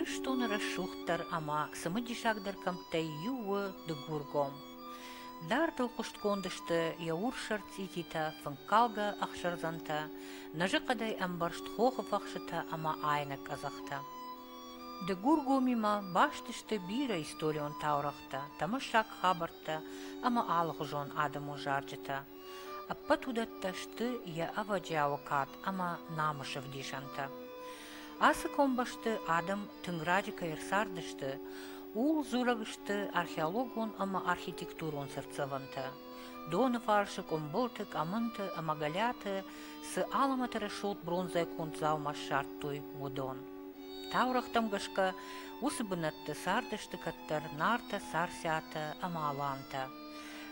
Ирыстоны рӕсугъддӕр ӕмӕ цымыдисагдӕр кӕмттӕй иу у Дыгургом. Дардыл хъуыстгонд сты йӕ урссӕр цъититӕ, фынккалгӕ ӕхсӕрдзӕнтӕ, нӕзыхъӕдӕй ӕмбӕрзт хохы фӕхсытӕ ӕмӕ айнӕг къӕдзӕхтӕ. Дыгургомимӕ баст сты бирӕ историон таурӕгътӕ, тӕмӕссаг хабӕрттӕ ӕмӕ алыхуызон адӕмон зарджытӕ. Ӕппӕт уыдӕттӕ сты йӕ ӕвӕджиауы кад ӕмӕ намысы ӕвдисӕнтӕ. Ацы комбӕсты адӕм тынг раджы кӕй ӕрцардысты, ууыл дзурӕг сты археологон ӕмӕ архитектурон цыртдзӕвӕнтӕ. Доныфарсы, Къуымбылты, Къӕмынты ӕмӕ Гӕлиаты цы алӕмӕты рӕсугъд бронзӕйӕ конд дзаума ссардтой, уыдон. Таурӕгътӕм гӕсгӕ, уыцы бынӕтты цардысты кӕддӕр Нартӕ, Царциатӕ ӕмӕ Алантӕ.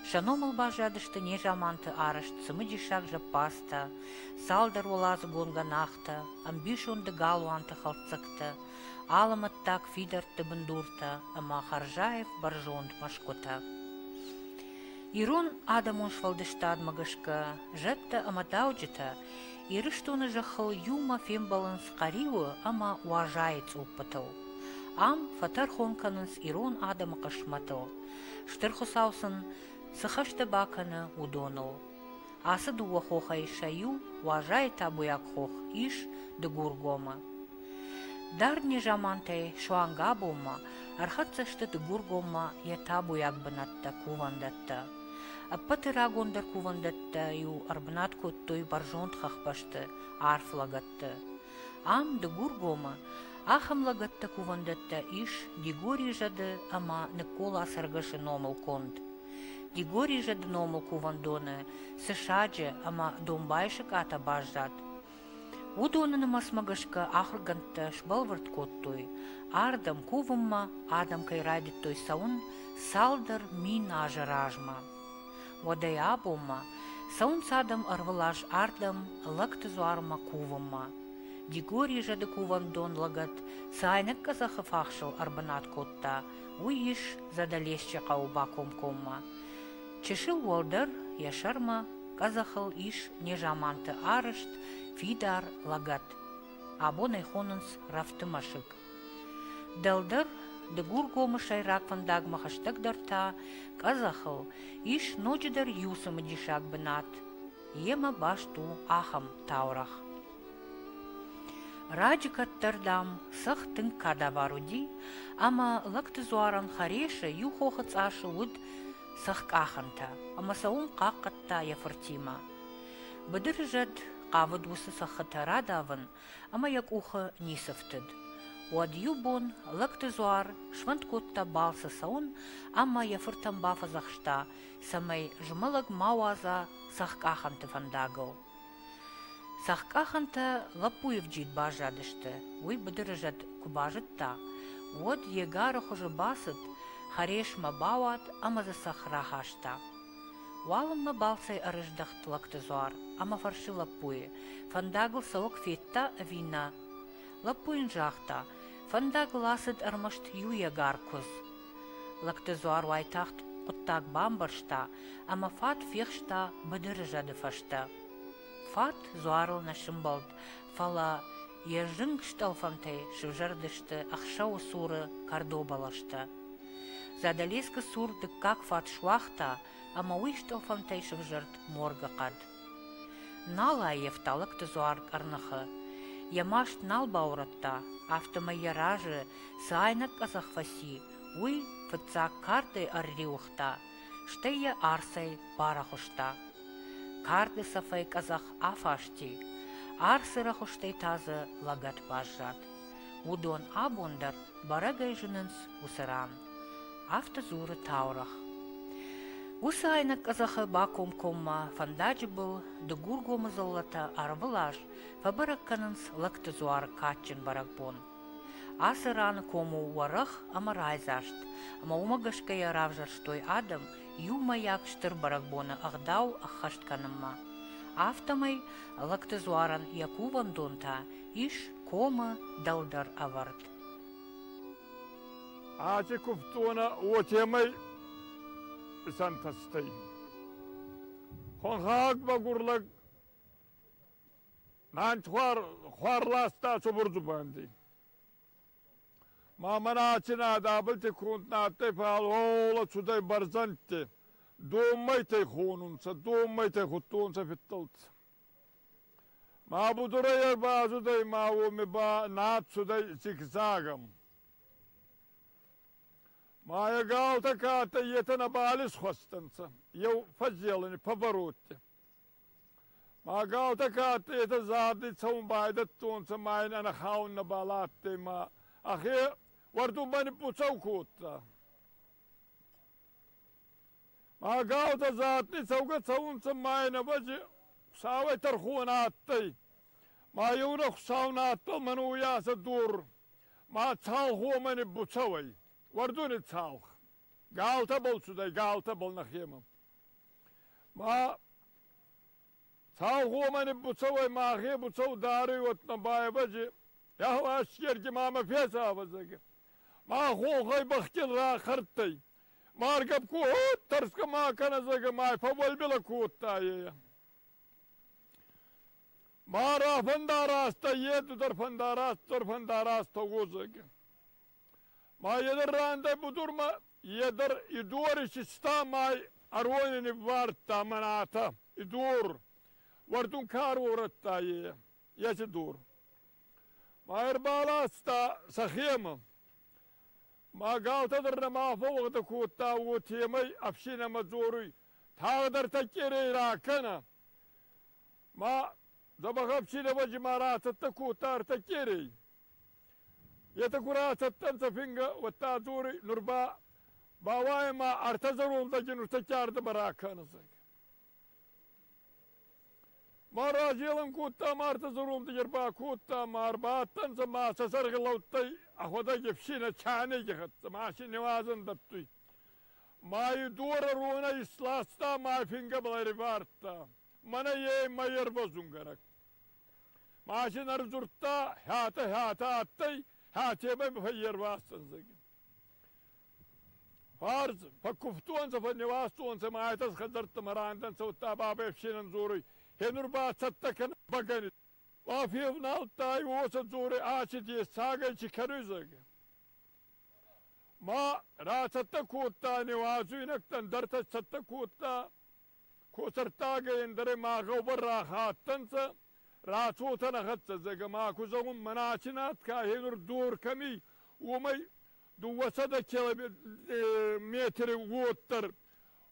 Сӕ номыл баззадысты незаманты арӕзт цымыдисаг зӕппадзтӕ, цалдӕр уӕладзыгон гӕнахтӕ, ӕмбисонды галуанты хӕлддзӕгтӕ, алӕмӕттаг фидӕртты бындуртӕ ӕмӕ хӕрзаив бӕрзонд мӕсгуытӕ. Ирон адӕмон сфӕлдыстадмӕ гӕсгӕ зӕдтӕ ӕмӕ дауджытӕ Ирыстоны зӕххыл иумӕ фембӕлынц Хъӕриуы ӕмӕ Уазайы цъуппытыл. Ам фӕтӕрхон кӕнынц ирон адӕмы хъысмӕтыл, Стыр Хуыцау сын цы хӕстӕ бакӕны, уыдоныл. Ацы дыууӕ хохӕй сӕ иу, Уазайы табуйаг хох, ис Дыгургомы. Дард незамантӕй суанг абонмӕ ӕрхӕццӕ сты Дыгургоммӕ йӕ табуйаг бынӕттӕ, кувӕндӕттӕ. Ӕппӕты рагондӕр кувӕндӕттӕ-иу ӕрбынат кодтой бӕрзонд хӕхбӕсты, арф лӕгӕтты. Ам, Дыгургомы, ахӕм лӕгӕттӕ-кувӕндӕттӕ ис Дигори зӕды ӕмӕ Ныккола цӕргӕсы номыл конд. Дигори зӕды номыл кувӕндоны цы саджы ӕмӕ домбайы сыкъатӕ баззад, уыдоны нымӕцмӕ гӕсгӕ ахуыргӕндтӕ сбӕлвырд кодтой, ардӕм кувынмӕ адӕм кӕй райдыдтой цӕуын цалдӕр мин азы размӕ. Уӕдӕй абонмӕ цӕуынц адӕм ӕрвылаз ардӕм Лӕгты дзуармӕ кувынмӕ. Дигори зӕды кувӕндон лӕгӕт цы айнӕг къӕдзӕхы фахсыл ӕрбынат кодта, уый ис Задӕлесчы хъӕуы бакомкоммӕ. Чысыл уӕлдӕр йӕ сӕрмӕ къӕдзӕхыл ис незаманты арӕзт фидар лӕгӕт. Абон ӕй хонынц Рӕфты мӕсыг. Дӕлдӕр, Дыгургомы сӕйраг фӕндагмӕ хӕстӕгдӕр та, къӕдзӕхыл, ис ноджыдӕр иу цымыдисаг бынат. Йемӕ баст у ахӕм таурӕгъ. Раджы кӕддӕр, дам, цӕхх тынг кадавар уыди, ӕмӕ лӕгты дзуарӕн Хӕресы иу хохы цъасы уыд цӕхкъахӕнтӕ, ӕмӕ сӕ уым хъахъхъӕдта йӕ фыртимӕ. Быдыры зӕд хъавыд уыцы цӕххытӕ радавын, ӕмӕ йӕ къухы ницы фтыд. Уӕд иу бон лӕгты дзуар сфӕнд кодта балцы цӕуын ӕмӕ йӕ фыртӕн бафӕдзӕхста, цӕмӕй змӕлӕг ма уадза цӕхкъахӕнты фӕндагыл. Цӕхкъахӕнтӕ лӕппуйы вджид баззадысты, уый быдыры зӕд куы базыдта, уӕд егары хуызы бацыд, хӕресмӕ бауад ӕмӕ дзы цӕхх рахаста. Уалынмӕ балцӕй ӕрыздӕхт лӕгты дзуар ӕмӕ фӕрсы лӕппуйы, фӕндагыл цӕуӕг федта ӕви нӕ. Лӕппу йын загъта, фӕндагыл ацыд ӕрмӕст иу егар куыдз. Лӕгты дзуар уайтагъд хъуыддаг бамбӕрста ӕмӕ фат фехста быдыры зӕды фӕстӕ. Фат дзуарыл нӕ сымбӕлд, фӕлӕ йӕ зынг стъӕлфӕнтӕй сывзӕрдысты ӕхсӕуы цуры кӕрдо бӕлӕстӕ. Задӕлескы цур дыккаг фат суагъта ӕмӕ уый стъӕлфӕнтӕй сывзӕрд моргы хъӕд. Нал аййӕфта лӕгты дзуар къӕрныхы. Йӕ маст нал баурӕдта, афтӕмӕй йӕ разы цы айнӕг къӕдзӕх фӕци, уый фыццаг кардӕй ӕрриуыгъта, стӕй йӕ арцӕй барӕхуыста. Карды цӕфӕй къӕдзӕх афасти, арцы рӕхуыстӕй та дзы лӕгӕт баззад. Уыдон абон дӕр бӕрӕгӕй зынынц уыцы ран. Афтӕ дзуры таурӕгъ. Уыцы айнӕг къӕдзӕхы бакомкоммӕ фӕндаджы был Дыгургомы дзыллӕтӕ ӕрвылаз фӕбӕрӕг кӕнынц Лӕгты дзуары кадджын бӕрӕгбон. Ацы раны ком у уӕрӕх ӕмӕ райдзаст, ӕмӕ уымӕ гӕсгӕ йӕ равзӕрстой адӕм иумӕйаг стыр бӕрӕгбоны ӕгъдау ӕххӕст кӕнынмӕ. Афтӕмӕй Лӕгты дзуарӕн йӕ кувӕндон та ис комы дӕлдӕр ӕвӕрд. Аци кувдтонӕ уотемӕй исӕнтӕстӕй. Хуӕнхаг мӕгур лӕг Мӕн хуар, хуар ласта цубур дзубанди. Ма мӕнӕ аци надӕбӕлти конд на адтӕй, фал уола цудӕй бӕрзӕндти. Доммӕйтӕй хонунцӕ, доммӕйтӕй худтонцӕ фидтӕлтӕ. Ма будурӕй ӕрбацудӕй ма уоми ба над цудӕй зигзагӕм. Ма е галтӕ ка адтӕй, етӕ нӕбал исхуӕстӕнцӕ еу фӕззелӕни поворотти. Ма галтӕ ка адтӕй, етӕ зарди цӕун байдӕдтонцӕ ма ин ӕнӕхаун нӕбал адтӕй ма ӕхе уӕрдунмӕ ниббуцӕу кодта. Ма галтӕ затни цӕугӕ цӕунцӕ ма ин ӕвӕдзи Хуцауӕй тӕрхон адтӕй. Ма еунӕг Хуцау нӕ адтӕй мӕн уоййасӕ дор, ма цалх уомӕ ниббуцӕу ӕй. Уӕрдуни цалх. Галтӕбӕл цудӕй, галтӕбӕл нӕхемӕ. Ма цалх уомӕ ниббуцӕу ӕй, мӕхе буцӕу даруй, уӕд нӕ байвӕдзи. Ӕхуӕсгерги ма мӕ фесавӕзӕг. Ма хонхӕй бӕхгин рахӕрдтӕй. Маргӕп ку тӕрсгӕ ма кӕнӕ, зӕгъгӕ, ма фӕууӕлбилӕ кодта е. Ма рафӕндараст е ду дӕр фӕндараст дӕр фӕндараст уодзӕг. Ма е дӕр рандӕй будурмӕ, е дӕр и дор исиста ма ӕруони ниввардта мӕнӕтӕ, и дор. Уӕрдун ка ӕруорӕдта е, еци дор. Ма ӕрбаласта сӕхемӕ. Ма галтӕ дӕр нӕма фӕууӕгъдӕ кодта, уотемӕй ӕфсийнӕмӕ дзоруй: «Тагъддӕр тӕккерей ракӕнӕ!» Ма дзӕбӕх ӕфсийнӕвӕджи ма рацӕттӕ кодта ӕртӕ керей. Етӕ ку рацӕттӕ нцӕ фингӕ, уӕдта дзоруй: «Нур ба бауайӕ ма ӕртӕ зӕронд лӕги нуртӕкки ардӕмӕ ракӕнӕ, зӕгъгӕ. Ма разелӕн кодта, ма ӕртӕ зӕронди ӕрбакодта, ма ӕрбадтӕнцӕ, ма сӕ сӕргъи лӕудтӕй ӕхуӕдӕг ӕфсийнӕ чанеги хӕццӕ, ма си ниуазӕн дӕттуй. Ма и дорӕ ронӕ исласта, ма фингӕбӕл ӕривардта. Мӕнӕ е мӕ ервӕзунгӕнӕг. Ма син ӕрдзурдта, хӕтӕ хӕтӕ адтӕй, хӕтемӕй фӕййервазтӕн, зӕгъгӕ. Фарз фӕккувтонцӕ, фӕнниуазтонцӕ ма айтӕс хӕдзӕрттӕмӕ рандӕнцӕ, удта бабӕй ӕфсийнӕн дзоруй: «Хе нур ба цӕттӕ кӕнӕ бӕгӕни». Ма февналдта и уосӕ дзоруй: «Аци дессагӕй ци кӕнуй, зӕгъгӕ». Ма рацӕттӕ кодта ниуазуйнӕгтӕн дӕртӕ цӕттӕ кодта, косӕрттагӕй ӕндӕрӕй ма гъӕубӕр рахаттӕнцӕ, рацотӕ нӕ хӕццӕ, зӕгъгӕ, ма ку зӕгъун, мӕнӕ аци над ка хе нур дор кӕми, уомӕй 200 километри уоддӕр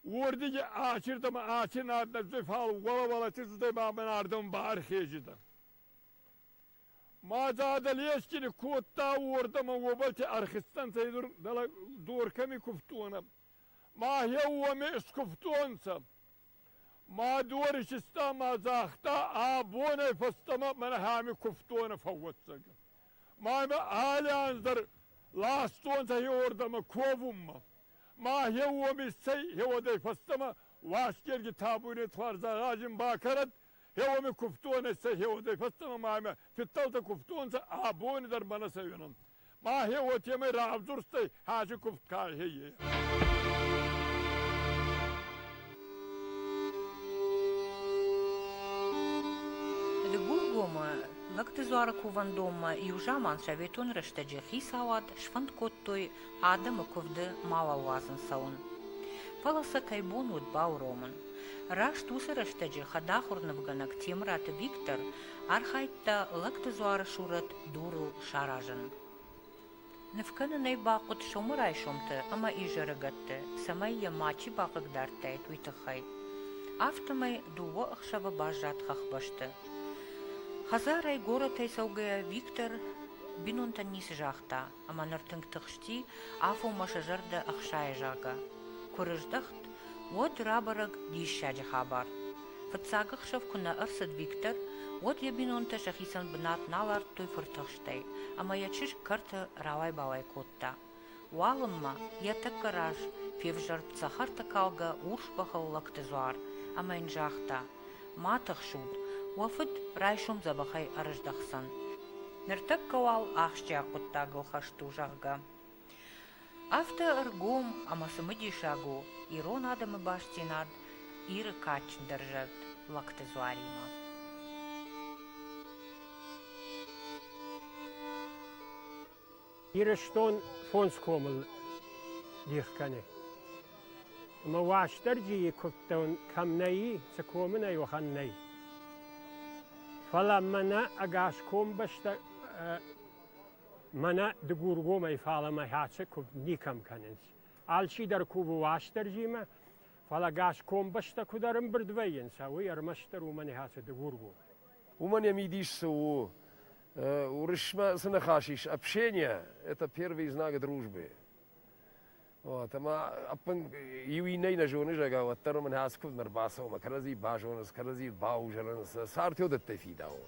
уордиги ачирдӕмӕ аци над нӕ фал уӕлӕ-уӕлӕти цудӕй ба мӕн ардӕм ба ӕрхезидӕ. Ма Задӕлескини кодта уордӕмӕ уобӕлти ӕрхизтӕнцӕ дӕлӕ дор кӕми кувтонӕ. Ма хе уоми искувтонцӕ. Ма дор исиста ма загъта, абонӕй фӕстӕмӕ мӕнӕ ами кувтонӕ фӕууодзӕг. Ма имӕ алли анз дӕр ластонцӕ хеуордӕмӕ ковунмӕ. Ма хе уоми иссӕй хеуодӕй фӕстӕмӕ Уасгерги табуйни хуӕрзагъазин бакӕнӕд, хеуоми кувтонӕ иссӕй хеуодӕй фӕстӕмӕ ма имӕ фидтӕлтӕ кувтонцӕ, абони дӕр мӕнӕ сӕ Ма хе уотемӕй равзурстӕй хӕси кувд ка хеййе. Дыгургомы Лӕгты дзуары кувӕндонмӕ иу заман советон рӕстӕджы хицауад сфӕнд кодтой адӕмы куывды мауал уадзын цӕуын. Фӕлӕ сӕ кӕй бон уыд бауромын. Раст уыцы рӕстӕджы хӕдахуыр нывгӕнӕг Темыраты Виктор архайдта Лӕгты дзуары сурӕт дурыл саразын. Нывкӕнын ӕй бахъуыд сӕумӕрайсомты ӕмӕ изӕрыгӕтты, цӕмӕй йӕ мачи бахъыгдардтаид, уый тыххӕй. Афтӕмӕй дыууӕ ӕхсӕвы баззад хӕхбӕсты. Хӕдзарӕй горӕтӕй цӕугӕйӕ Виктор бинонтӕн ницы загъта ӕмӕ ныр тынг тыхсти, афонмӕ сӕ зӕрдӕ ӕхсайы, зӕгъгӕ. Куы рыздӕхт, уӕд рабӕрӕг диссаджы хабар. Фыццаг ӕхсӕв куы нӕ ӕрцыд Виктор, уӕд йӕ бинонтӕ сӕхицӕн бынат нал ардтой фыртыхстӕй, ӕмӕ йӕ чызг кӕрты рауай-бауай кодта. Уалынмӕ йӕ тӕккӕ раз февзӕрд цӕхӕртӕкалгӕ урс бӕхыл лӕгты дзуар ӕмӕ йын загъта: «Ма тыхсут, уӕ фыд райсом дзӕбӕхӕй ӕрыздӕхдзӕн. Ныртӕккӕ уал ахсджиаг хъуыддагыл хӕст у, зӕгъгӕ». Афтӕ ӕргом ӕмӕ цымыдисаг у ирон адӕмы бастдзинад Иры кадджындӕр зӕд Лӕгты дзуаримӕ. Ирыстон фондз комыл дих кӕны. Ӕмӕ Уастырджийы куывдтон кӕм нӕй, цы комы нӕй, уӕхӕн нӕй. Фӕлӕ мӕнӕ ӕгас комбӕстӕ мӕнӕ Дыгургомӕй фалӕмӕ хӕцы куывд никӕм кӕнынц. Алчидӕр кувы Уастырджимӕ, фӕлӕ ӕгас комбӕстӕ куыд ӕрӕмбырд вӕййынц, уый ӕрмӕстдӕр уымӕн хӕцы Дыгургомӕй. Уымӕн йӕ мидис цы у? Уырысмӕ цы ныхас ис? Общение – это первый знак дружбы. Вот, ӕмӕ ӕппын иу иннӕй нӕ зоны, зӕгъгӕ, уӕддӕр мын ацы куывдмӕ ӕрбацӕуы ӕмӕ кӕрӕдзи базонынц, кӕрӕдзи баузӕлынц, цард уыдӕттӕй фидауы.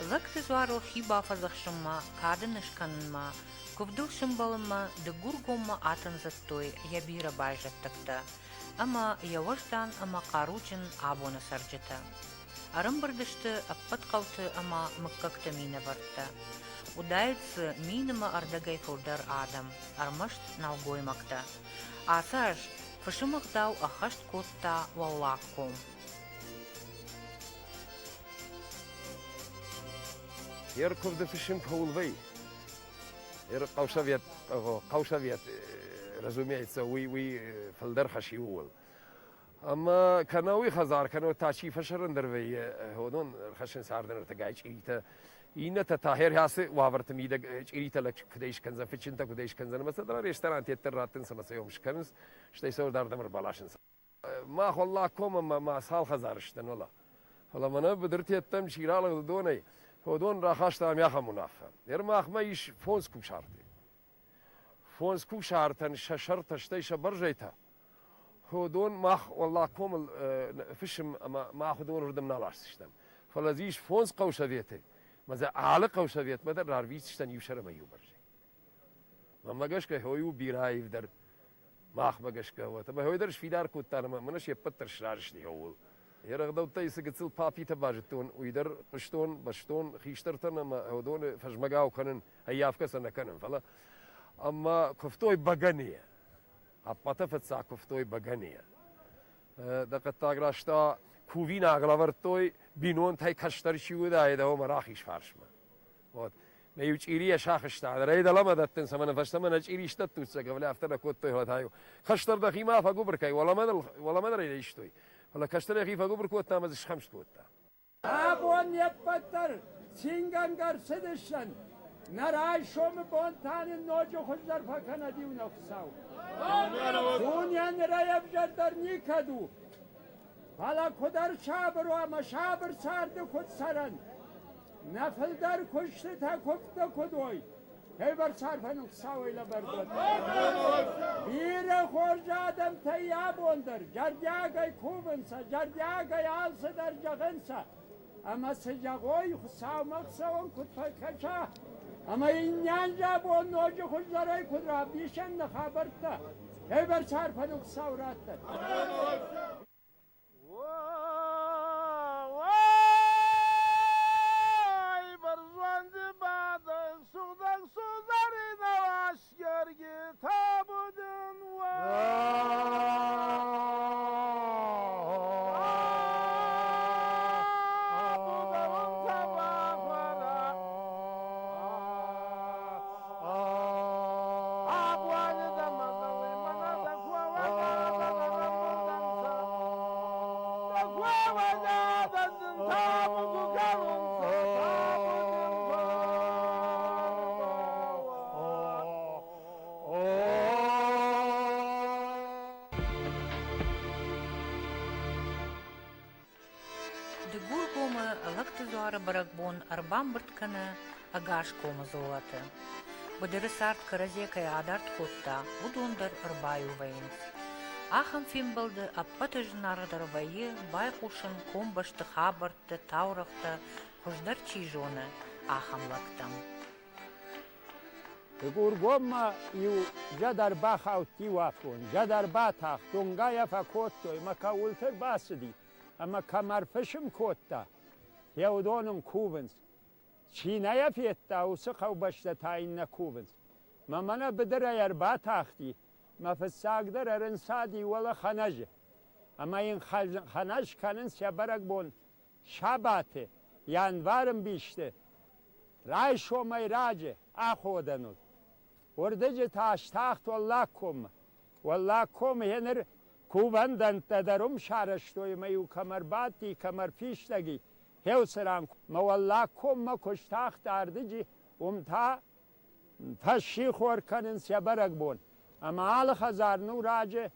Лӕгты дзуарыл хи бафӕдзӕхсынмӕ, кад ын скӕнынмӕ, куывдыл сӕмбӕлынмӕ Дыгургоммӕ атындзыдтой йӕ бирӕ байзӕддӕгтӕ ӕмӕ йӕ уӕздан ӕмӕ хъаруджын абоны цӕрджытӕ. Ӕрӕмбырд сты ӕппӕт хъӕуты ӕмӕ мыггӕгты минӕвӕрттӕ. Уыдаид дзы минымӕ ӕрдӕгӕй фылдӕр адӕм, ӕрмӕст нӕлгоймӕгтӕ. Ацы аз фысымы ӕгъдау ӕххӕст кодта Уӕллагком. Йе ркуывды фысым кӕуыл вӕййы? Хъӕусовет, хъӕусовет, разумеется, уый, уый фылдӕр хӕс и ууыл. Ӕмӕ кӕнӕ уый хӕдзар, кӕнӕ та чи фӕсӕрӕндӕр вӕййы, уыдон ӕрхӕссынц царды ӕртыгай чъиритӕ. Иннӕтӕ та хӕрхӕцы уавӕрты мидӕг чъиритӕ лӕг куыдӕй скӕндзӕн, фыдджынтӕ куыдӕй скӕндзӕн, ӕмӕ сӕ дӕр ресторантӕ дӕр раттынц ӕмӕ сӕ уым скӕнынц, стӕй сӕ уырдӕм ӕрбаласынц. Мах Уӕллагком ӕмӕ ма цал хӕдзары сты, уӕлӕ. Фӕлӕ мӕнӕ быдыртӕттӕм чи ралыгъд уыдонӕй, уыдон рахастам ахӕм уынаффӕ. Ныр махмӕ ис фондз кусарты. Фондз кусартӕн сӕ сӕртӕ, стӕй сӕ бӕрзӕйтӕ. Уыдон мах Уӕллагкомыл фысым ӕмӕ мах уыдон уырдӕм нал асдзыстӕм. Фӕлӕ дзы ис фондз хъӕусоветы, ӕмӕ дзы алы хъӕусоветмӕ дӕр рарвитдзыстӕм иу сӕр ӕмӕ иу бӕрзӕй. Мӕнмӕ гӕсгӕ хой у бирӕ аивдӕр, махмӕ гӕсгӕ уӕд. Ӕмӕ хой дӕр сфидар кодта ӕмӕ мӕнӕ се ппӕт дӕр сразы сты ууыл. Йе рӕгъдӕуттӕй цы гыццыл папитӕ базыдтон, уый дӕр хъуыстон, бӕстон хистӕртӕн ӕмӕ уыдоны фӕзмӕгау кӕнын, ӕййафгӕ сӕ нӕ кӕнын, фӕлӕ ӕмӕ куывтой бӕгӕныйӕ. Ӕппӕты фыццаг куывтой бӕгӕныйӕ. Дӕ хъуыддаг раста кувинаг лӕвӕрдтой бинонтӕй кӕстӕр чи уыдаид, уымӕ рахиз фарсмӕ. Вот. Нӕ иу чъирийӕ сахызта, ӕй дӕлӕмӕ дӕттынц ӕмӕ нӕ фӕстӕмӕ нӕ чъири сдӕттут, зӕгъгӕ, афтӕ нӕ кодтой, фӕлӕ та-иу кӕстӕр дӕхимӕ фӕгуыбыр кӕй, уӕлӕмӕ дӕр ӕй истой. Фӕлӕ кӕстӕр йӕхи фӕгуыбыр кодта ӕмӕ дзы схӕмст кодта. Абон не ппӕт дӕр цингӕнгӕ ӕрцыдыстӕм. Нӕ райсомы бон та нын ноджы хуыздӕр фӕкӕнӕд иунӕг Хуыцау. Дуне нырӕй ӕвзӕрдӕр никӕд у. Фӕлӕ куыд ӕрсабыр уа ӕмӕ сабыр царды куыд цӕрӕн, Нӕ фылдӕр куыстытӕ куывдтӕ куыд уой, хевӕрц арфӕ нын Хуыцауӕй лӕвӕрд уӕд. Бирӕ хорз адӕмтӕй абон дӕр зӕрдиагӕй кувынц, зӕрдиагӕй алцыдӕр зӕгъынц, ӕмӕ цы зӕгъой, Хуыцаумӕ цӕуын куыд фӕкӕса, ӕмӕ иннӕ абон ноджы хуыздӕрӕй куыд равдисӕн нӕ хабӕрттӕ, хевӕрц арфӕ нын Хуыцау раттӕд. Дыгургомы Лӕгты дзуары бӕрӕгбон ӕрбамбырд кӕны ӕгас комы дзолаты. Быдыры цард кӕрӕдзийӕ кӕй адард кодта, уыдон дӕр ӕрбаиу вӕййынц. Ахӕм фембӕлды ӕппӕты зынаргъдӕр вӕййы байхъусын комбӕсты хабӕртты, таурӕгътӕ хуыздӕр чи зоны, ахӕм лӕгтӕм. Дыгургоммӕ иу зӕд ӕрбахауд иу афон, зӕд ӕрбатахт, уынгӕ йӕ фӕкодтой мӕ кӕуылты ӕрбацыди ӕмӕ кӕм ӕрфысым кодта, йӕ уыдон ын кувынц. Чи нӕ йӕ федта, уыцы хъӕубӕстӕ та йын нӕ кувынц. Мӕ мӕнӕ быдырӕй ӕрбатахти, мӕ фыццагдӕр ӕрынцади уӕлӕ Хӕнӕзы. Ӕмӕ йын Хӕнӕз кӕнынц йӕ бӕрӕгбон сабаты. Январы мбисты, райсомӕй раджы, аходӕныл. Уырдыджы та стахт Уӕллагкоммӕ. Уӕллагкомы еныр кувӕндӕнттӕ дӕр уым сарӕзтой ӕмӕ-иу кӕм ӕрбадти, кӕм ӕрфистӕг и, хеуцыран мӕ Уӕллагкоммӕ куы стахт ардыджы, уым та фӕссихор кӕнынц йӕ бӕрӕгбон. Ӕмӕ алы хӕдзар ну раджы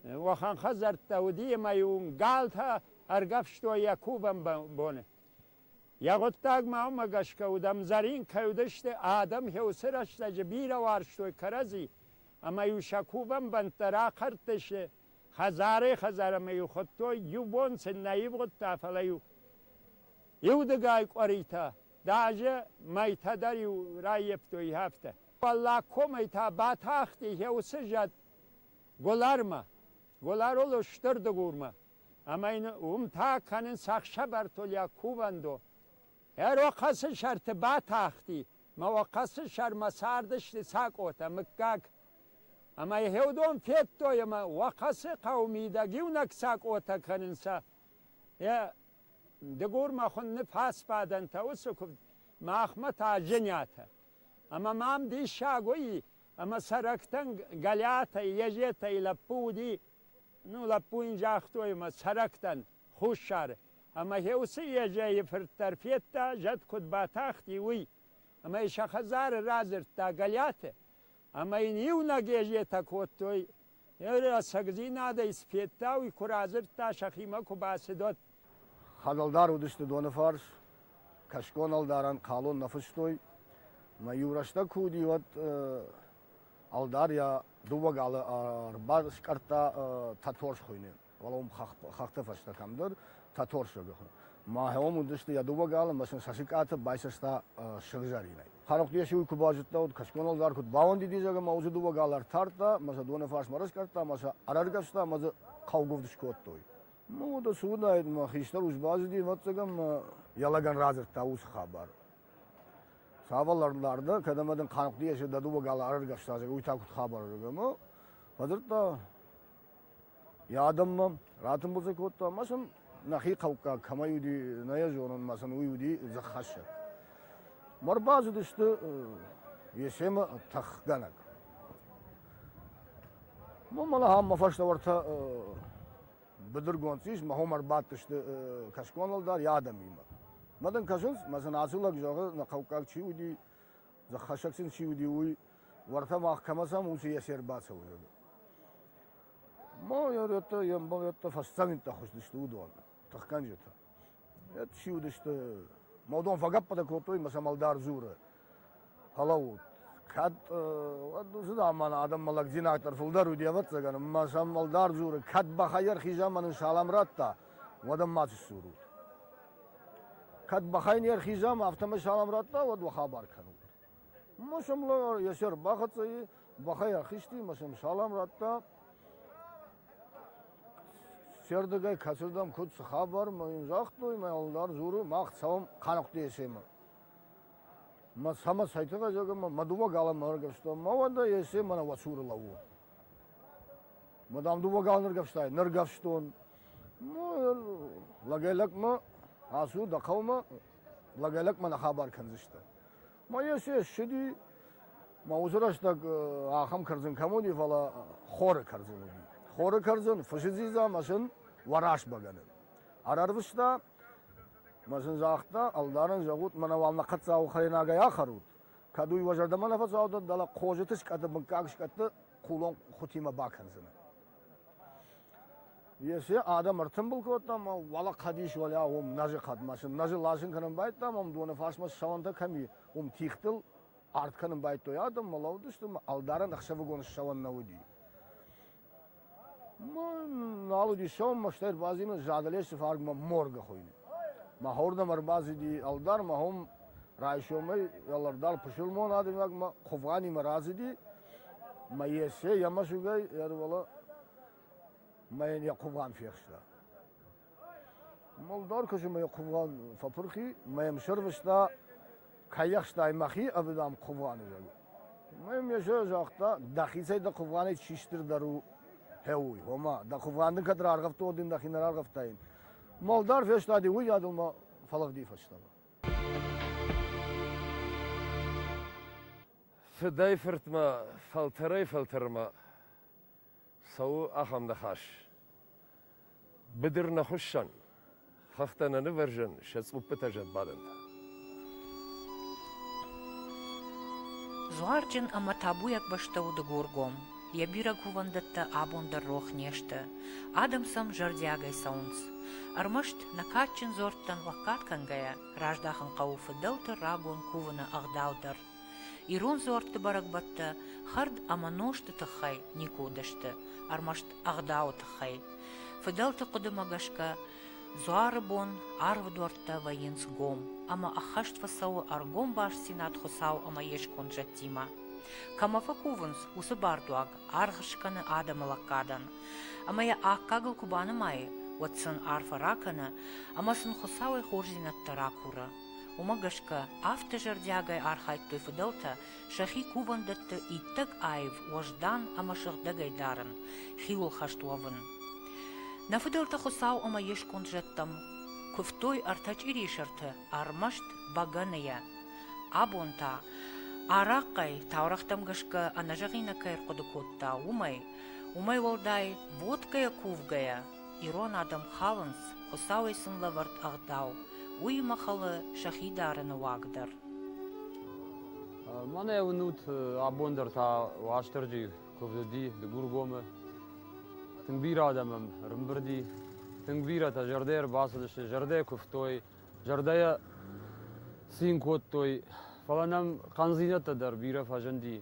уӕхӕн хӕдзӕрттӕ уыди ӕмӕ-иу галтӕ ӕргӕвстой йӕ кувӕн боны. Йӕ хъуыддаг ма уымӕ гӕсгӕ уыд, ӕмдзӕрин кӕй уыдысты, адӕм уыцы рӕстӕджы бирӕ уарзтой кӕрӕдзи, ӕмӕ-иу сӕ кувӕн бӕнттӕ рахъӕрдтысты хӕдзарӕй-хӕдзармӕ-иу хуыдтой, иу бон сын нӕ ивгъуыдта, фӕлӕ-иу иу-дыгай къуыритӕ, даже мӕйтӕ дӕр-иу раййӕфтой афтӕ. Уӕллагкомӕй та батахти йӕ уыцы зӕд Гуылӕрмӕ, Гуылӕрыл Стыр Дыгурмӕ, ӕмӕ йын уым та кӕнынц ӕхсӕвӕртыл йӕ кувӕндон. Ӕрохъӕсы сӕрты батахти, мӕ Охъӕсы сӕрмӕ цардысты Цакъотӕ, мыггаг. Ӕмӕ йӕ уыдон федтой ӕмӕ Уӕхъӕцы хъӕуы мидӕг иунӕг Цакъотӕ кӕнынц йӕ Дыгурмӕ хуынны фӕсбадӕнтӕ уыцы куывд, махмӕ та Джынатӕ. Ӕмӕ мӕм диссаг уый, ӕмӕ цӕрӕгтӕн Галиатӕй, Езетӕй лӕппу уыди, ну, лӕппу йын загътой ӕмӕ цӕрӕгтӕн Хуссары. Ӕмӕ гъе уыцы Езейы фырт дӕр федта, зӕд куыд батахти, уый. Ӕмӕ йын сӕ хӕдзары радзырдта Галиаты. Ӕмӕ йын иунӕг Езетӕ кодтой. Ӕцӕгдзинадӕй цы федта, уый куы радзырдта, сӕхимӕ куы бацыд, уӕд. Хӕдӕлдар уыдысты Доныфарс, кӕсгон ӕлдарӕн хъалон нӕ фыстой. Мӕ иу рӕстӕг куы уыди, уӕд ӕлдар йӕ дыууӕ галы ӕрбаскъӕрдта Таторс хуыйны, фӕлӕ уым хӕхты фӕстӕ кӕмдӕр Таторс зӕгъы. Мӕ уым уыдысты йӕ дыууӕ галы ӕмӕ сын сӕ сыкъаты байсӕста сыгъзӕринӕй. Хъарахъты йӕ уый куы базыдта, уӕд кӕсгон ӕлдар куыд бауӕндыди, зӕгъы, ӕмӕ уыцы дыууӕ галы ӕртардта, ӕмӕ сӕ доны фарсмӕ ӕрӕскъӕрдта, ӕмӕ сӕ ӕрӕргӕвста ӕмӕ дзы хъӕугуывд скодтой. Ну, уӕдӕ цы уыдаид, мӕ хистӕр ус базыди, ӕвӕццӕгӕн, мӕ йӕ лӕгӕн радзырдта уыцы хабар. Цавӕр лӕг дӕ, кӕд ӕмӕ дын хъанхъуыды йӕ дӕ дыууӕ галы ӕрӕргӕвста, зӕгъы, уый та куыд хабар у, ӕмӕ фӕдзырдта йӕ адӕммӕ, ратымбыл сӕ кодта ӕмӕ сын нӕхи хъӕуккаг кӕмӕй уыди, нӕ йӕ зонын, ӕмӕ сын уый уыди дзыххӕссӕг. Мӕ ӕрбацыдысты Есемы тыхгӕнӕг. Ну, мӕнӕ ам мӕ фӕстӕ уӕртӕ быдыргонд ис, мӕ хом ӕрбадтысты кӕсгон ӕлдар йӕ адӕмимӕ. Мӕ дын кӕсынц, мӕ сын ацы лӕг зӕгъы, нӕ хъӕуккаг чи уыди, дзыххӕссӕг сын чи уыди, уый, уӕртӕ мах кӕмӕ цӕм, уыцы йӕ ӕрбацӕуы, зӕгъы. Ма йӕ рӕттӕ, йе мбӕлцӕттӕ фӕсдзӕуинттӕ хуыздысты уыдон, тыхгӕнджытӕ. Чи уыдысты, мӕ уыдон фӕгӕппытӕ кодтой, мӕ сӕм ӕлдар дзуры. Фӕлӕуут, кӕд уӕд уыцы заман адӕммӕ лӕгдзинад дӕр фылдӕр уыди, ӕвӕццӕгӕн, ӕмӕ сӕм ӕлдар дзуры, кӕд бӕхӕй ӕрхиза ӕмӕ нын салам радта, уӕд ӕм мацы сдзурут. Кӕд бӕхӕй не рхизӕм, афтӕмӕй салам радта, уӕд уӕ хабар кӕнут. Мӕ сӕм йӕ сӕр бахӕццӕ и, бӕхӕй ӕрхызти, мӕ сӕм салам радта. Сердыгӕй кӕцырдӕм куыд цы хабар, мӕ йын загътой, мӕ ӕлдар дзуры, мах цӕуӕм Хъанухъты Есемӕ. Мӕ цӕмӕ цӕй тыххӕй зӕгъын, мӕ дыууӕ галы мӕ ӕргӕвстон, мӕ уӕдӕ Есе мӕнӕ уӕ цуры лӕууы. Мӕ дам дыууӕ галы ныргӕвстай, ныргӕвстон. Ну, лӕгӕй-лӕгмӕ ацу дӕ хъӕумӕ, лӕгӕй-лӕгмӕ нӕ хабар кӕндзысты. Мӕ Есе ссыди, мӕ уыцы рӕстӕг ахӕм кӕрдзын кӕм уыди, фӕлӕ хоры кӕрдзын уыди. Хоры кӕрдзын, фысы дзидза мӕ сын уӕрас бӕгӕны. Ӕрӕрвыста, мӕ сын загъта, ӕлдарӕн зӕгъут, мӕнӕ уал нӕ хъӕддзауы хӕринагӕй ахӕрут. Кӕд уый уӕ зӕрдӕмӕ нӕ фӕцӕудзӕн, дӕлӕ Хъозыты скъӕты мыггаг скъӕтты хъулон хуытимӕ бакӕндзынӕ. Есе адӕм ӕртымбыл кодта ӕмӕ уӕлӕ хъӕд ис, уӕлӕ уым нӕзы хъӕдмӕ сын нӕзы ласын кӕнын байдыдта ӕмӕ уым доны фарсмӕ ссӕуӕнтӕ кӕм и, уым тигътыл арт кӕнын байдыдтой адӕм, мӕ лӕудысты ӕмӕ ӕлдарӕн ӕхсӕвыгон ссӕуӕн нӕ уыди. Нал уыди сӕумӕ, стӕй ӕрбазилын Задӕлесы фаргмӕ моргӕ хуыйны. Мӕ хордӕм ӕрбацыди ӕлдар, мӕ хом райсомӕй ӕлдар пысылмон адӕймагмӕ хъуывгъанимӕ рацыди, мӕ есе йӕ мӕсыгӕй ӕрвӕлӕ мӕ йын йӕ хъуывгъан фехста. Ӕлдар кӕсы мӕ йӕ хъуывгъан фӕпырхи, мӕ йӕм сӕрвыста, кӕй ӕхстай мӕхи ӕви дам хъуывгъаны зӕгъы. Мӕ йӕм есе загъта, дӕхицӕй дӕ хъуывгъанӕй чи стырдӕр у, хеуый, ома дӕ хъуывгъан дын кӕд раргъӕвтон, дын дӕхи нӕ раргъӕвтаин. Мӕлдар фестади, уый адыл мӕ фӕлыгъди фӕстӕмӕ. Фыдӕй-фыртмӕ, фӕлтӕрӕй-фӕлтӕрмӕ цӕуы ахӕм ныхас. Быдыр нӕ хуыссӕн, хӕхтӕ нӕ нывӕрзӕн, сӕ цъуппытӕ зӕдбадӕнтӕ. Дзуарджын ӕмӕ табуйаг бӕстӕ у Дыгургом. Йӕ бирӕ кувӕндӕттӕ абон дӕр рох не сты. Адӕм сӕм зӕрдиагӕй цӕуынц. Ӕрмӕст нӕ кадджын дзуӕрттӕн лӕггад кӕнгӕйӕ, раздахын хъӕуы фыдӕлты рагон кувыны ӕгъдау дӕр. Ирон дзуӕртты бӕрӕгбӕттӕ хӕрд ӕмӕ нозты тыххӕй никуы уыдысты, ӕрмӕст ӕгъдауы тыххӕй. Фыдӕлты хъуыдымӕ гӕсгӕ, дзуары бон арвы дуӕрттӕ вӕййынц гом, ӕмӕ ӕххӕст фӕцӕуы ӕргом бастдзинад Хуыцау ӕмӕ йе сконд зӕдтимӕ. Кӕмӕ фӕкувынц, уыцы бардуаг аргъ скӕны адӕмы лӕггадӕн. Ӕмӕ йӕ аккагыл куы банымайы, уӕд сын арфӕ ракӕны ӕмӕ сын Хуыцауӕй хорздзинӕдтӕ ракуры. Уымӕ гӕсгӕ афтӕ зӕрдиагӕй архайдтой фыдӕлтӕ сӕхи кувӕндӕтты иттӕг аив, уӕздан ӕмӕ сыгъдӕгӕй дарын, хиуылхӕст уӕвын. Нӕ фыдӕлтӕ Хуыцау ӕмӕ йе сконд зӕдтӕм куывтой ӕртӕ чъирийы сӕрты ӕрмӕст бӕгӕныйӕ. Абон та арахъхъӕй таурӕгътӕм гӕсгӕ ӕнӕзӕгъинаг кӕй ӕрхъуыды кодта, уымӕй, уымӕй уӕлдай водкӕйӕ кувгӕйӕ ирон адӕм халынц Хуыцауӕй сын лӕвӕрд ӕгъдау, уыимӕ хӕлы сӕхи дарыны уаг дӕр. Мӕнӕ уынут, абон дӕр та Уастырджи куывд уыди Дыгургомы. Тынг бирӕ адӕм ӕм ӕрӕмбырди, тынг бирӕтӕ зӕрдӕйӕ ӕрбацыдысты, зӕрдӕйӕ куывтой, зӕрдӕйӕ цин кодтой. Фӕлӕ нӕм хъӕндзинӕдтӕ дӕр бирӕ фӕзынди.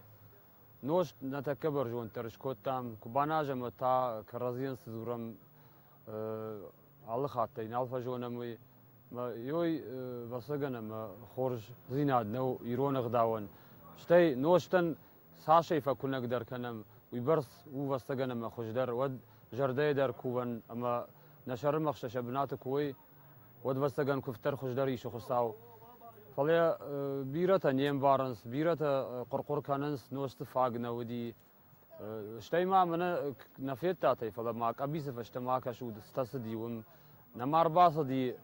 Нозт нӕ тӕккӕ бӕрзонддӕр скодтам, куы баназӕм, уӕд та кӕрӕдзийӕн цы дзурӕм, алы хаттӕй нал фӕзонӕм, уый. Ёй, ӕвӕццӕгӕн ӕмӕ хорздзинад нӕу ирон ӕгъдауӕн. Стӕй нозтӕн цасӕй фӕкуынӕгдӕр кӕнӕм, уыйбӕрц у ӕвӕццӕгӕн ӕмӕ хуыздӕр, уӕд зӕрдӕйы дӕр кувӕн ӕмӕ нӕ сӕрымӕгъзтӕ сӕ бынаты куы уой, уӕд ӕвӕццӕгӕн куывддӕр хуыздӕр исы Хуыцау. Фӕлӕ бирӕтӕ не мбарынц, бирӕтӕ хъуыр-хъуыр кӕнынц, нозты фаг нӕ уыди. Стӕй ма мӕнӕ нӕ федтат ӕй, фӕлӕ ма къӕбицы фӕстӕ ма кӕсут, цытӕ цыди уым. Нӕма ӕрбацыди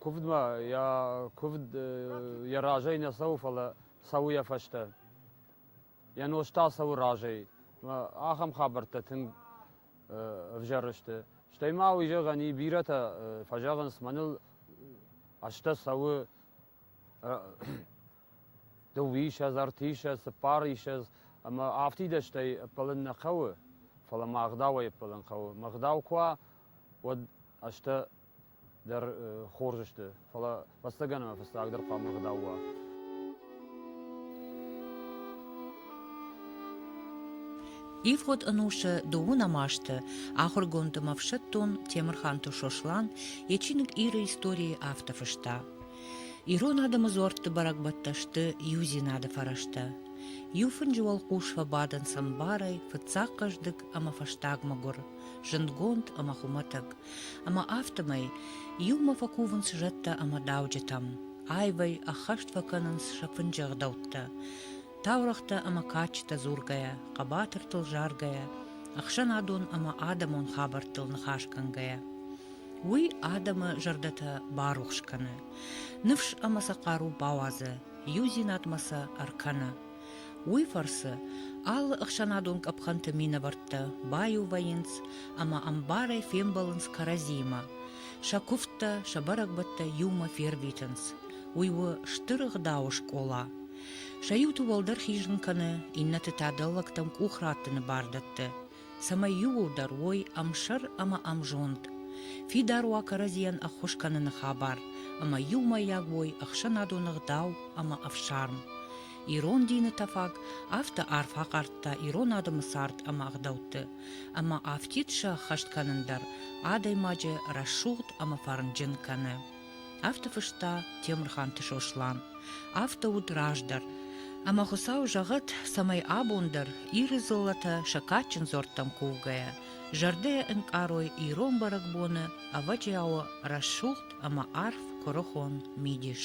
куывдмӕ, йӕ куывд йӕ разӕй нӕ цӕуы, фӕлӕ цӕуы йӕ фӕстӕ. Йӕ нозт та цӕуы разӕй. Ахӕм хабӕрттӕ тынг ӕвзӕр сты. Стӕй ма уый зӕгъӕн и, бирӕтӕ фӕзӕгъынц, мӕныл азтӕ цӕуы дыууиссӕдз, ӕртиссӕдз, цыппариссӕдз ӕмӕ афтидӕстӕй ӕппӕлын нӕ хъӕуы, фӕлӕ ма ӕгъдауӕй ӕппӕлын хъӕуы. Мӕ ӕгъдау куы уа, уӕд азтӕ дӕр хорз сты, фӕлӕ ӕвӕццӕгӕн ӕмӕ фыццагдӕр хъуамӕ ӕгъдау уа. Ивгъуыд ӕнусы дыууынӕм азты ахуыргонд ӕмӕ ӕфсӕддон Темырханты Сослан йӕ чиныг Иры историйы афтӕ фыста: Ирон адӕмы дзуӕртты бӕрӕгбӕттӕ сты иудзинады фӕрӕзтӕ. Иу фынджы уӕлхъус фӕбадынц ӕмбарӕй фыццаг хъӕздыг ӕмӕ фӕстаг мӕгуыр, зындгонд ӕмӕ хуымӕтӕг, ӕмӕ афтӕмӕй иумӕ фӕкувынц зӕдтӕ ӕмӕ дауджытӕм, аивӕй ӕххӕст фӕкӕнынц сӕ фынджы ӕгъдӕуттӕ, таурӕгътӕ ӕмӕ кадджытӕ дзургӕйӕ, хъӕбатыртыл заргӕйӕ, ӕхсӕнадон ӕмӕ адӕмон хабӕрттыл ныхас кӕнгӕйӕ. Уый адӕмы зӕрдӕтӕ барухс кӕны, ныфс ӕмӕ сӕ хъару бауадзы, иудзинадмӕ сӕ ӕркӕны. Уый фӕрцы алы ӕхсӕнадон къӕпхӕнты минӕвӕрттӕ баиу вӕййынц ӕмӕ ӕмбарӕй фембӕлынц кӕрӕдзиимӕ, сӕ куывдтӕ, сӕ бӕрӕгбӕттӕ иумӕ фервитынц. Уый у стыр ӕгъдауы скъола. Сӕ иуты уӕлдӕр хизын кӕны, иннӕты та дӕллӕгтӕм къух раттыны бар дӕтты, цӕмӕй иууылдӕр уой ӕмсӕр ӕмӕ ӕмзонд, фидар уа кӕрӕдзийӕн ӕххуыс кӕныны хабар ӕмӕ иумӕйаг уой ӕхсӕнадон ӕгъдау ӕмӕ ӕфсарм. Ирон дины тӕфаг афтӕ арф ахъардта ирон адӕмы цард ӕмӕ ӕгъдӕутты, ӕмӕ афтид сӕххӕст кӕнын дӕр адӕймаджы рӕсугъд ӕмӕ фӕрнджын кӕны. Афтӕ фыста Темырханты Сослан. Афтӕ уыд раздӕр. Ӕмӕ Хуыцау зӕгъӕд, цӕмӕй абон дӕр Иры дзыллӕтӕ сӕ кадджын дзуӕрттӕм кувгӕйӕ, зӕрдӕйӕ ӕнкъарой ирон бӕрӕгбоны ӕвӕджиауы рӕсугъд ӕмӕ арф куырыхон мидис.